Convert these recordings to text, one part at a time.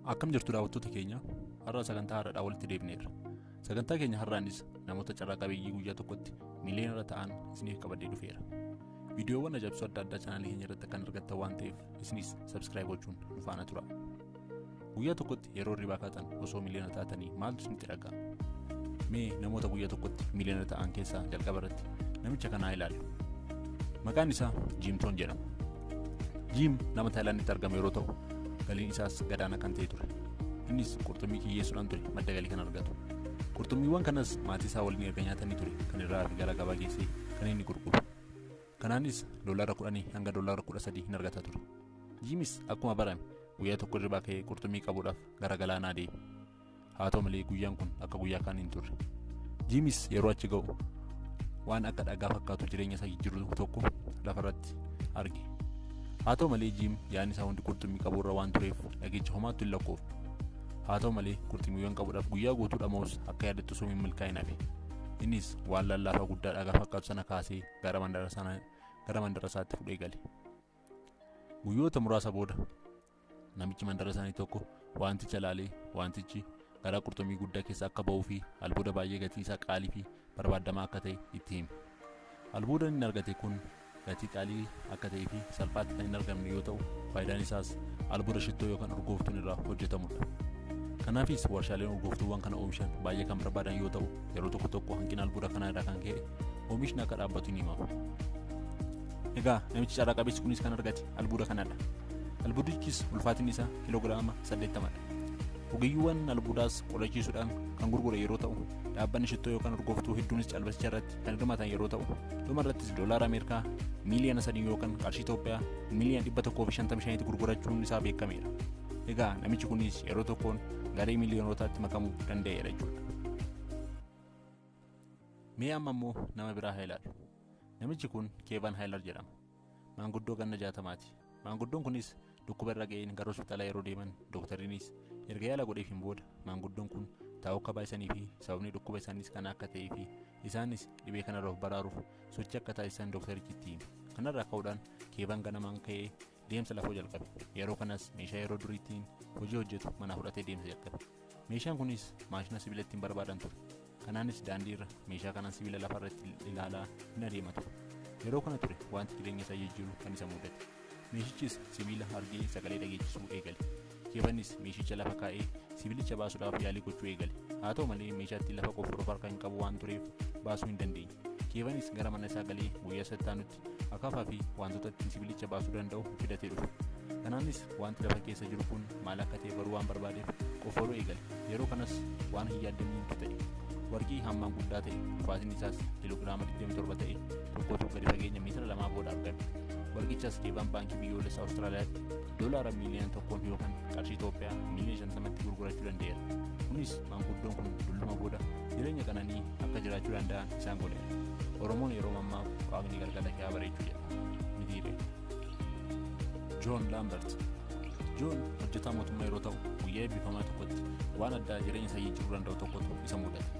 Akkam jirtu daawwattoota keenya, har'a sagantaa har'aadhaa walitti deebineerra. Sagantaa keenya har'aanis namoota carraa qabeeyyii guyyaa tokkotti miiliyoonarra ta'an isiniif qabadhee dhufeera. Viidiyoowwan ajaa'ibsoo adda addaa chaanaalii keenya irratti kan argattan waan ta'eef isinis subscribe gochuun nu faana tura. Guyyaa tokkotti yeroo hirribaa kaatan osoo miiliyoona taatanii maaltu isinitti dhaga'ama? Mee namoota guyyaa tokkotti miiliyoona ta'an keessaa jalqaba irratti namicha kanaa ilaallu. Maqaan isaa Jiimtoon jedhama. Jiim nama Taayilaanditti argame yeroo ta'u, galiin isaas gadaana kan ta'e ture. Innis qurxummii kiyyeessuudhaan ture madda galii kan argatu. Qurxummiiwwan kanas maatii isaa waliin erga nyaatanii ture kan irraa hafe gara gabaa geessee kan inni gurguru. Kanaanis $10 hanga $13 hin argata ture. Jiimis akkuma barame guyyaa tokko hirribaa ka'ee qurxummii qabuudhaaf gara galaanaa deeme. Haa ta'u malee guyyaan kun akka guyyaa kaan hin turre. Jiimis yeroo achi ga'u waan akka dhagaa fakkaatu jireenya isaa jijjiiru tokko lafarratti arge. Haa ta'u malee Jiim yaadni isaa hundi qurxummii qabuurra waan tureef dhagicha homaattu hin lakkoofne. Haa ta'u malee qurxummiiwwan qabuudhaaf guyyaa guutuu dhama'us akka yaadatti osoo hin milkaa'in hafe. Innis waan lallaafaa guddaa dhagaa fakkaatu sana kaasee gara mandara isaatti fudhee gale. Guyyoota muraasa booda namichi mandara isaanii tokko wanticha ilaalee wantichi garaa qurxummii guddaa keessa akka ba'uu fi albuuda baay'ee gatiin isaa qaalii fi barbaadamaa akka ta'e itti hime. Albuuda inni argate kun gatii qaalii akka ta'ee fi salphaatti kan hin argamne yoo ta'u, faayidaan isaas albuuda shittoo yookaan urgooftuun irraa hojjetamudha. Kanaafis warshaaleen urgooftuuwwan kana oomishan baay'ee kan barbaadan yoo ta'u, yeroo tokko tokko hanqina albuuda kanaa irraa kan ka'e oomishni akka dhaabbatu ni himama. Egaa namichi carraa qabeessi kunis kan argate albuuda kanadha. Albuudichis ulfaatinni isaa kiiloogiraama 80dha. Ogeeyyiiwwan albuudaas qorachiisuudhaan kan gurgure yeroo ta'u, dhaabbanni shittoo yookaan urgooftuu hedduunis caalbasicha irratti kan hirmaatan yeroo ta'u, dhuma irrattis doolaara Ameerikaa miiliyoona 3 yookaan qarshii Itoophiyaa miiliyoona 155tti gurgurachuun isaa beekameera. Egaa namichi kunis yeroo tokkoon garee miiliyoonotaatti makamuu danda'eera jechuudha. Mee amma immoo nama biraa haa ilaallu. Namichi kun Keevan Haayilar jedhama. Maanguddoo ganna 60ti. Maanguddoon kunis dhukkuba irra ga'een gara hospitaalaa yeroo deeman dooktariinis erga yaala godheefiin booda maanguddoon kun taa'uu akka baay'isanii fi sababni dhukkuba isaaniis kana akka ta'ee fi isaanis dhibee kanarra of baraaruuf sochii akka taasisan dooktarichi itti hime. Kanarraa ka'uudhaan Keevan ganamaan ka'ee deemsa lafoo jalqabe. Yeroo kanas meeshaa yeroo duriitiin hojii hojjetu manaa fudhatee deemsa jalqabe. Meeshaan kunis maashina sibiila ittiin barbaadan ture. Kanaanis daandii irra meeshaa kanaan sibiila lafarratti ilaalaa hin adeema ture. Yeroo kana ture wanti jireenya isaa jijjiiru kan isa mudate. Meeshichis sibiila argee sagalee dhageechisuu eegale. Keevanis meeshicha lafa kaa'ee sibiilicha baasuudhaaf yaalii gochuu eegale. Haa ta'u malee meeshaatti lafa qofforuuf harka hin qabu waan tureef baasuu hin dandeenye. Keevanis gara mana isaa galee guyyaa sattaanutti akaafaa fi wantoota ittiin sibiilicha baasuu danda'u fidatee dhufe. Kanaanis wanti lafa keessa jiru kun maal akka ta'e baruu waan barbaadeef qofforuu eegale. Yeroo kanas waan hin yaadaminitu ta'e. Warqii hammaan guddaa ta'e ulfaatinni isaas kiiloogiraama 27 ta'e tokkotu gadi fageenya meetira 2 booda argame. Warqichas Keevan baankii biyyoolessaa Awustiraaliyaatti doolaara miiliyoona 1 yookaan qarshii Itoophiyaa miiliyoona 50tti gurgurachuu danda'eera. Kunis maanguddoon kun dulluma booda jireenya qananii akka jiraachuu danda'an isaan godheera. Oromoon yeroo mammaaku waaqni galgala kee haa bareechuu jedha. Mitiiree. Joon Laambert. Joon hojjetaa mootummaa yeroo ta'u guyyaa eebbifamaa tokkotti waan addaa jireenya isaa jijjiiruu danda'u tokkotu isa mudate.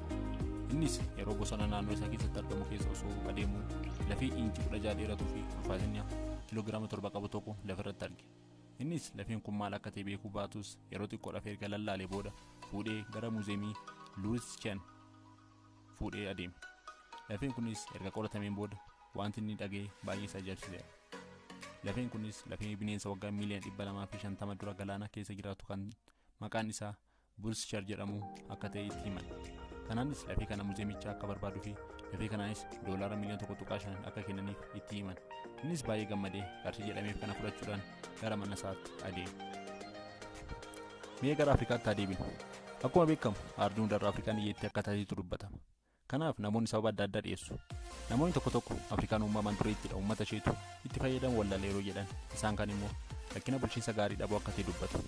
Innis yeroo bosona naannoo isaa keessatti argamu keessa osoo adeemuu lafee iinchii 16 dheeratuu fi ulfaatina kiiloogiraama 7 qabu tokko lafarratti arge. Innis lafeen kun maal akka ta'e beekuu baatus yeroo xiqqoodhaaf erga lallaalee booda fuudhee gara muuzeemii Luwischan fuudhee adeeme. Lafeen kunis erga qoratameen booda wanti inni dhaga'e baay'ee isa ajaa'ibsiiseera. Lafeen kunis lafee bineensa waggaa miiliyoona 250 dura galaana keessa jiraatu kan maqaan isaa Burschar jedhamu akka ta'e itti himan. Kanaanis lafee kana muuzeemicha akka barbaaduu fi lafee kanaanis doolaara miiliyoona 1.5 akka kennaniif itti himan. Innis baay'ee gammadee qarshii jedhameef kana fudhachuudhaan gara mana isaatti adeeme. Mee gara Afrikaatti haa deebinu. Akkuma beekamu aardiin hundarra Afrikaan hiyyeettii akka taatetu dubbatama. Kanaaf namoonni sababa adda addaa dhiyeessu. Namoonni tokko tokko Afrikaan uumamaan dureettidha, uummata isheetu itti fayyadamu wallaale yeroo jedhan, isaan kaan immoo rakkina bulchiinsa gaarii dhabuu akka ta'e dubbatu.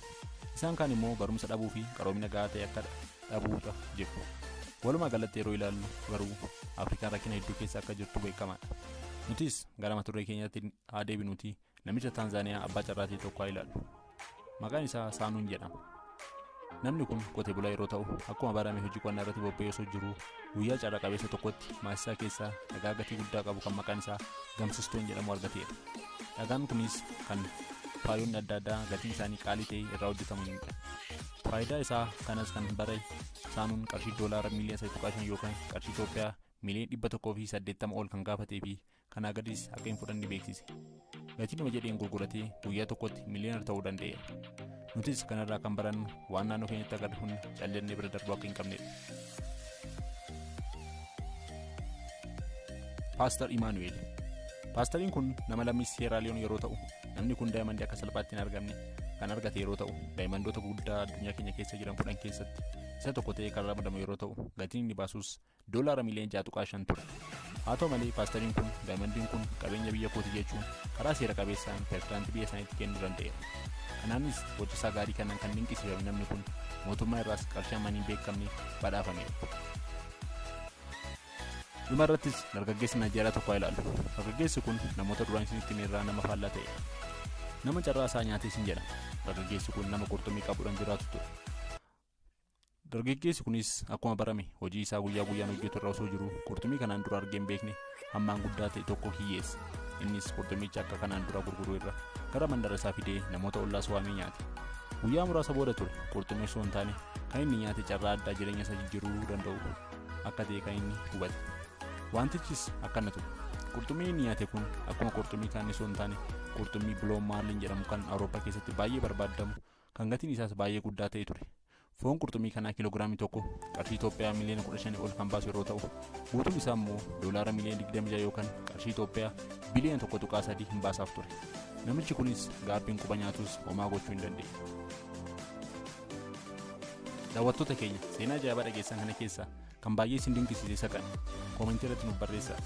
Isaan kaan immoo barumsa dhabuu fi qaroomina gahaa ta'e akka dhabuudha jedhu. Walumaa galatti yeroo ilaallu garuu Afrikaan rakkina hedduu keessa akka jirtu beekamaadha. Nutis gara mata duree keenyaatti haa deebinuuti namicha Taanzaaniyaa abbaa carraa ta'e tokko haa ilaallu. Maqaan isaa Saanuun jedhama. Namni kun qotee bulaa yeroo ta'u akkuma barame hojii qonnaa irratti bobba'ee osoo jiruu guyyaa carraa qabeessa tokkotti maasisaa keessaa dhagaa gatii guddaa qabu kan maqaan isaa Gamsistoon jedhamu argateera. Dhagaan kunis kan Faayonni adda addaa gatiin isaanii qaalii ta'e irraa hojjetamanidha. Faayidaa isaa kanas kan bare Saanuun qarshii doolaara miiliyoona 3.5 yookaan qarshii Itoophiyaa miiliyoona 180 ol kan gaafatee fi kanaa gadis akka hin fudhanne beeksise. Gatii nama jedheen gurguratee guyyaa tokkotti miiliyoona ta'uu danda'eera. Nutis kanarraa kan barannu waan naannoo keenyatti agarru hunda callannee bira darbuu akka hin qabnedha. Paastar Imaanu'eel. Paastariin kun nama lammii Seeraaliyoon yeroo ta'u, namni kun daayimandii akka salphaatti hin argamne kan argate yeroo ta'u, daayimandoota guddaa addunyaa keenya keessa jiran 10 keessatti isa tokko ta'ee kan ramadamu yeroo ta'u, gatiin inni baasus doolaara miiliyoona 6.5 ture. Haa ta'u malee paastariin kun daayimandiin kun qabeenya biyya kooti jechuun karaa seera qabeessaan pirezidaantii biyya isaaniitti kennuu danda'eera. Kanaanis gocha isaa gaarii kanaan kan dinqisiifame namni kun mootummaa irraas qarshii hammaan hin beekamne badhaafameera. Dhuma irrattis dargaggeessa Naayijeeriyaa tokko haa ilaallu. Dargaggeessi kun namoota duraan isinitti hime irraa nama faallaa ta'edha. Nama carraa isaa nyaatee sin jedhama. Dargaggeessi kun nama qurxummii qabuudhaan jiraatu ture. Dargaggeessi kunis akkuma barame hojii isaa guyyaa guyyaan hojjetu irra osoo jiruu qurxummii kanaan dura argee hin beekne hammaan guddaa ta'e tokko hiyyeesse. Innis qurxummicha akka kanaan dura gurguruu irra gara mandara isaa fidee namoota ollaas waamee nyaate. Guyyaa muraasa booda ture qurxummii osoo hin taane kan inni nyaate carraa addaa jireenya isaa jijjiiruu danda'u akka ta'e kan inni hubate. Wantichis akkana ture. Qurxummiin inni nyaate kun akkuma qurxummii kaanii osoo hin taane qurxummii Blue Marlin jedhamu kan Awurooppaa keessatti baay'ee barbaadamu kan gatiin isaas baay'ee guddaa ta'e ture. Foon qurxummii kanaa kiiloogiraamii tokko qarshii Itoophiyaa miliyoona 15 ol kan baasu yeroo ta'u, guutuun isaa immoo doolaara miliyoona 26 yookaan qarshii Itoophiyaa biliyoona 1.3 hin baasaaf ture. Namichi kunis gaabbiin quba nyaatus homaa gochuu hin dandeenye. Daawwattoota keenya seenaa ajaa'ibaa dhageessan kana keessaa kan baay'ee isin dinqisiise isa kami? Koomentii irratti nuuf barreessaa.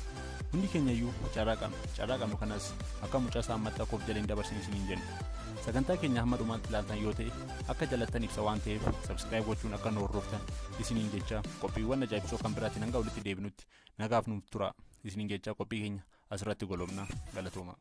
Hundi keenya iyyuu carraa qabna. Carraa qabnu kanas akka mucaa saammattaa koof jala hin dabarsine isiniin jenna. Sagantaa keenya hamma dhumaatti ilaaltan yoo ta'e akka jalattan ibsa waan ta'eef subscribe gochuun akka nu hordoftan isiniin jecha qophiiwwan ajaa'ibsoo kan biraatiin hanga walitti deebinutti nagaaf nuuf tura isiniin jecha qophii keenya asirratti golobna. Galatoomaa.